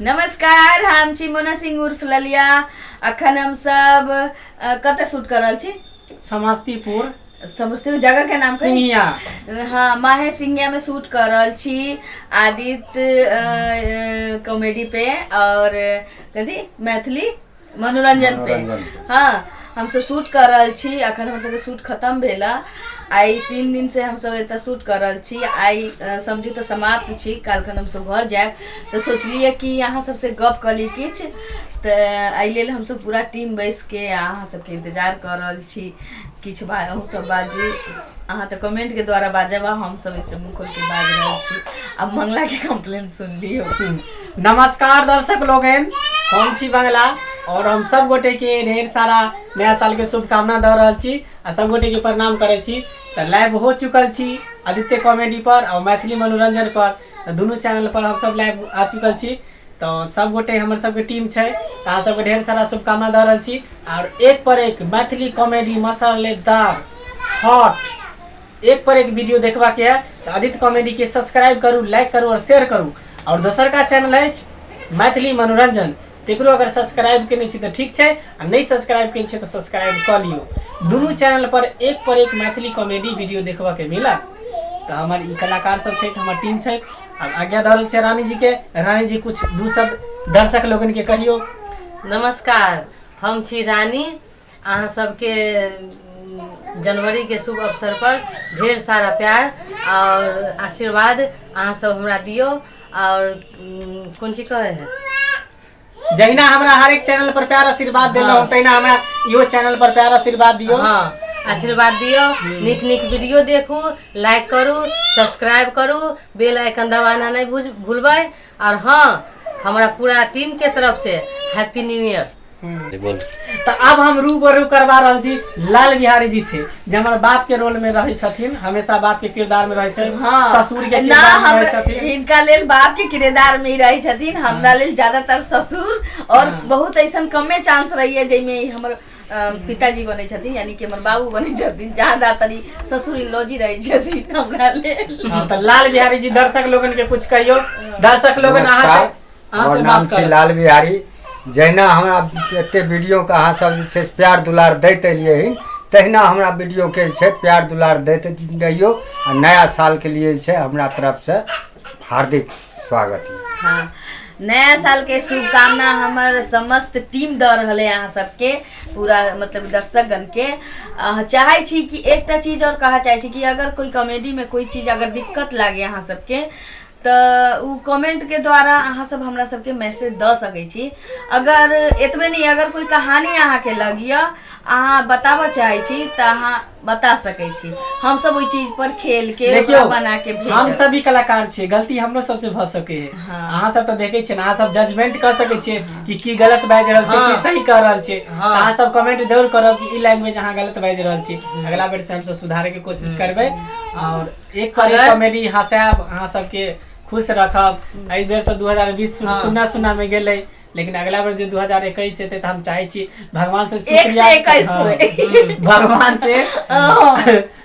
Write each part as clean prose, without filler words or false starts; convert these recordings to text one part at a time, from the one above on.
नमस्कार, हम छी मोना सिंह उर्फ ललिया। अखन हम सब कतऽ शूट कर रहल छी? समस्तीपुर। समस्तीपुर जगह के नाम कही? सिंघिया। हाँ, माहे सिंघिया में शूट कर रहल छी आदित्य कॉमेडी पे और कथी मैथिली मनोरंजन पे। मनोरंजन पे। हाँ, हमसब शूट कर रहल छी। अखन हमर सबके शूट खत्म भेल। आइ 3 दिन से हमसब एतऽ शूट कर रहल छी। आइ समझू तऽ समाप्त छी, काल्हिखन हमसब घर जायब। तऽ सोचलियै कि अहाँ सबसँ गप कऽ ली किछु, तऽ एहि लेल हमसब पूरा टीम बैसके अहाँ सबके इंतजार कऽ रहल छी। किछु अहूँ सब बाजू, अहाँ तऽ कमेंटके द्वारा बाजब, आ हमसब एहिसँ मुँह खोलके बाजि रहल छी। आब मंगलाके कंप्लेन सुनि लियौ। नमस्कार दर्शक लोगन, हम छी बंगला और हम सब गोटे के ढेर सारा नया साल के शुभकामना दऽ रहल छी आ सब गोटे के प्रणाम करै छी। तऽ लाइव हो चुकल छी आदित्य कॉमेडी पर और मैथिली मनोरंजन पर, तऽ दुनू चैनल पर हम सब लाइव आ चुकल छी। तऽ सब गोटे हमर सबके टीम छै, तऽ अहाँ सबके ढेर सारा शुभकामना दऽ रहल छी। और एक पर एक मैथिली कॉमेडी मसालेदार हॉट एक पर एक वीडियो देखबाक है तऽ आदित्य कॉमेडी के सब्सक्राइब करू, लाइक करू और शेयर करू। और दोसर का चैनल अछि मैथिली मनोरंजन, तेकरो अगर सब्सक्राइब केने छी तऽ ठीक छै, आ नहि सब्सक्राइब केने छी तऽ सब्सक्राइब कऽ लियौ। दुनू चैनल पर एक मैथिली कॉमेडी वीडियो देखबऽ के मिलत। तऽ हमर ई कलाकार सब छथि, हमर टीम छथि। आब आज्ञा दऽ रहल छै रानी जी के। रानी जी कुछ दू शब्द दर्शक लोगन के कहियौ। नमस्कार, हम छी रानी। अहाँ सबके जनवरी के शुभ अवसर पर ढेर सारा प्यार और आशीर्वाद अहाँ सब हमरा दियौ। और कोन चीज कहै है, जहिना हमरा हर एक चैनल पर प्यार आशीर्वाद देलहुँ तहिना हमरा इहो चैनल पर प्यार आशीर्वाद दियौ। हाँ, आशीर्वाद दियौ। नीक नीक वीडियो देखू, लाइक करू, सब्सक्राइब करू, बेल आइकन दबाना नहीं भूलबै। और हाँ, हमरा पूरा टीम के तरफ से हैप्पी न्यू ईयर। बोल। तऽ आब हम रूबरू करवा रहल छी लाल बिहारी जी से, जे हमर बाप के रोल में रहै छथिन, हमेशा बाप के किरदार में रहै छै, ससुर के ना, किरदार में हम रहै छथिन। हिनका लेल बाप के किरदार में ही रहै छथिन, हमरा लेल ज्यादातर ससुर। और बहुत ऐसन कमे चांस रहैया जाहिमे ई हमर पिताजी बनै छथिन, यानी कि हमर बाबू बनै छथिन। ज्यादातर ई ससुर इन लॉ जी रहै छथिन हमरा लेल। हाँ, तऽ लाल बिहारी जी दर्शक लोगन के कुछ कहियौ। दर्शक लोगन अहाँ से नमस्कार, अहाँ से हमर नाम बात छी करब। लाल बिहारी। जहिना हमरा एते वीडियोके अहाँ सब जे छै प्यार दुलार दैत एलियै हन, तहिना हमरा वीडियोके जे छै प्यार दुलार दैत रहियौ। आ नया सालके लिए जे छै हमरा तरफसँ हार्दिक स्वागत यऽ। हाँ, नया साल के शुभकामना हमर समस्त टीम दऽ रहल है अहाँ सबके, पूरा मतलब दर्शकगण के। चाहै छी कि एकटा चीज और कहऽ चाहै छी कि अगर कोई कॉमेडी में कोई चीज अगर दिक्कत लागे अहाँ सबके, तऽ ओ कमेंटके द्वारा अहाँ सब हमरा सबके मैसेज दऽ सकै छी। अगर एतबे नहि, अगर कोई कहानी अहाँके लग यऽ, अहाँ बताबऽ चाहै छी तऽ अहाँ बता सकै छी। हमसब ओहि चीज पर खेल के देखियौ, ओकरा बना के भेजब। हम सभी कलाकार छियै, गलती हमरो सबसे भऽ सकै है। अहाँ सब तऽ देखै छियै ने, अहाँ सब जजमेंट कऽ सकै छियै कि की गलत बाजि रहल छियै, की सही कऽ रहल छियै। तऽ अहाँ सब कमेंट जरूर करब कि ई लैंग्वेज अहाँ गलत बाजि रहल छी। अगला बेर से हमसब सुधारे के कोशिश करबै और एक पर एक कॉमेडी हंसायब, अहाँ सबके खुश रखब। एहि बेर तऽ 2020 सुन्ना सुन्ना में गेलै, लेकिन अगला बेर जे 2021 एतै तऽ हम चाहै छी भगवान से एक से शुक्रिया 21 होय।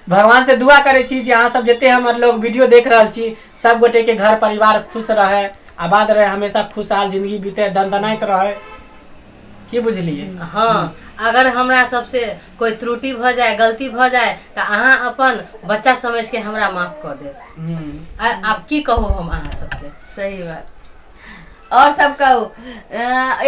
भगवान से दुआ करै छी जे अहाँ सब जते हमर लोग वीडियो देख रहल छी, सब गोटे के घर परिवार खुश रहे, आबाद रहे, हमेशा खुशहाल जिंदगी बीते, दनदनाइत रहे। की बुझलियै? हाँ, अगर हमरा सबसे कोई त्रुटि भऽ जाय, गलती भऽ जाय, तऽ अहाँ अपन बच्चा समझ के हमरा माफ कऽ देब। आब की कहू हम अहाँ सबके। सही बात। और सब कहू,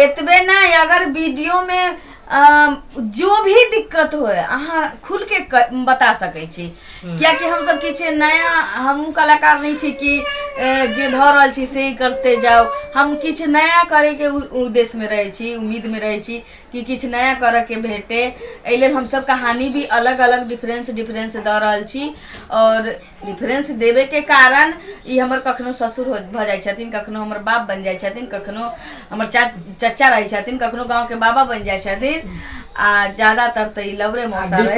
एतबे नहि, अगर वीडियो में जो भी दिक्कत हो अहाँ खुल के बता सकै छी, कियाकि हमसब किछु नया, हमहूँ कलाकार नहि छी कि जे भऽ रहल छी से ही करते जाउ। हम किछु नया करैके उद्देश्यमे रहै छी, उम्मीदमे रहै छी कि किछु नया करऽके भेटे। एहि लेल हमसब कहानी भी अलग अलग डिफरेंस डिफरेंस दऽ रहल छी। और डिफरेंस देबेके कारण ई हमर कखनो ससुर भऽ जाइ छथिन, कखनो हमर बाप बनि जाइ छथिन, कखनो हमर चचा रहै छथिन, कखनो गाँवके बाबा बनि जाइ छथिन, आ ज्यादातर तऽ ई लवरे मौसा रहै।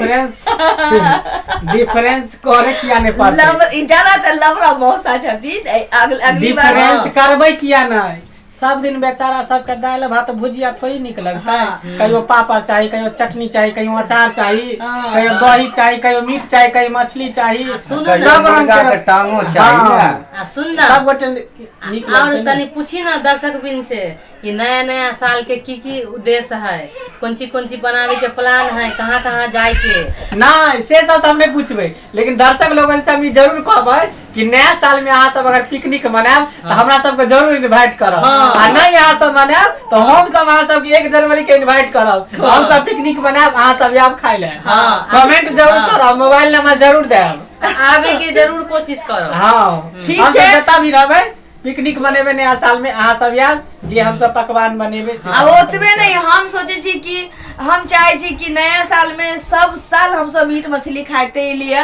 डिफरेंस करे किया नहि पड़तै? ई ज्यादातर लवरा मौसा छथिन। अगली बार डिफरेंस करबै किया नहि? सब दिन बेचारा सबके दालि भात भुजिया थोड़ी निक लगतै। हाँ। कहियो पापड़ चाही, कहियो चटनी चाही, कहियो अचार चाही, हाँ। कहियो दही चाही, कहियो मीट चाही, कहियो मछली चाही। आ सुनू कहियो सब रंग मुर्गा के के टांगो चाही हाँ। ने। आ सुन ना, सब गोटे नीक और लगतै ने। तनी पूछी ना दर्शक बिन से कि नया नया साल के की की उद्देश्य है, कौन ची कौन ची बनावे के प्लान है, कहाँ कहाँ जाए के? ना से सब तो हम नहीं पूछबै, लेकिन दर्शक लोगन से हम ई जरूर कहबै कि नया साल में अहाँ सब अगर पिकनिक मनायब तऽ हमरा सबके जरूर इन्वाइट करब। हाँ। आ नहीं अहाँ सब मनायब तऽ हम सब अहाँ सबके 1 जनवरी के इन्वाइट करब। हम सब पिकनिक मनायब, अहाँ सब आयब खाय ले। हाँ। कमेंट जरूर हाँ। करब, मोबाइल नंबर जरूर देब। आवे के जरूर कोशिश करब। हाँ, ठीक हम सब छै। जतऽ भी रहबै पिकनिक मनेबै नया साल में, अहाँ सब आयब, जे हम सब पकवान बनेबै से आ सब। ओतबे नहीं, हम सोचे छी कि हम चाहे छी कि नया साल में सब साल हम सब मीट मछली खाते एलियै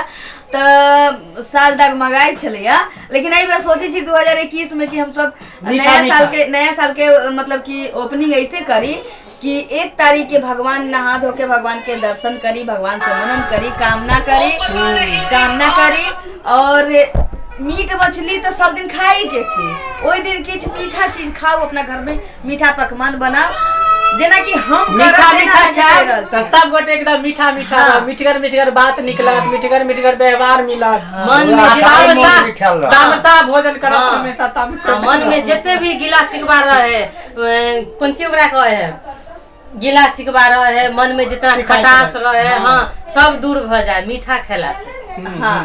तऽ साल डगमगाइ छलैया, लेकिन एहि बेर सोचे छी 2021 में कि हम सब मीठा नया मीठा। साल के, नया साल के मतलब कि ओपनिंग ऐसे करी कि 1 तारीख के भगवान नहा धो के भगवान के दर्शन करी, भगवान से मनन करी, कामना करी, कामना करी। और मीट मछली तो सब दिन खाई के छी, ओहि दिन किछु मीठा चीज खाउ, अपना घर में मीठा पकवान बनाउ, जेना कि हम मीठा करब तेना मीठा अहाँके कहि खायब रहल तऽ छी। सब गोटे एकदम मीठा मीठा हाँ। रहब, मिठगर मिठगर बात निकलत, मिठगर मिठगर व्यवहार मिलत। मन में पूरा जते तामसा भी मिठायल रहत। तामसा भोजन करब। हाँ। हमेशा तामसे। आ मन में जते भी गिला शिकवा रहे, कोन चीज ओकरा कहे है, गिला शिकवा रहे, मन में जितना शिकायत खटास रहे। रहे, हाँ सब दूर भ जाए मीठा खेला से। हाँ।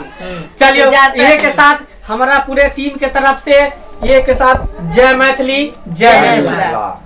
चलियो, जाता इहे के है। साथ हमारा पूरे टीम के तरफ से ये के साथ जय मैथिली, जय जय मिथिला। मिथिला।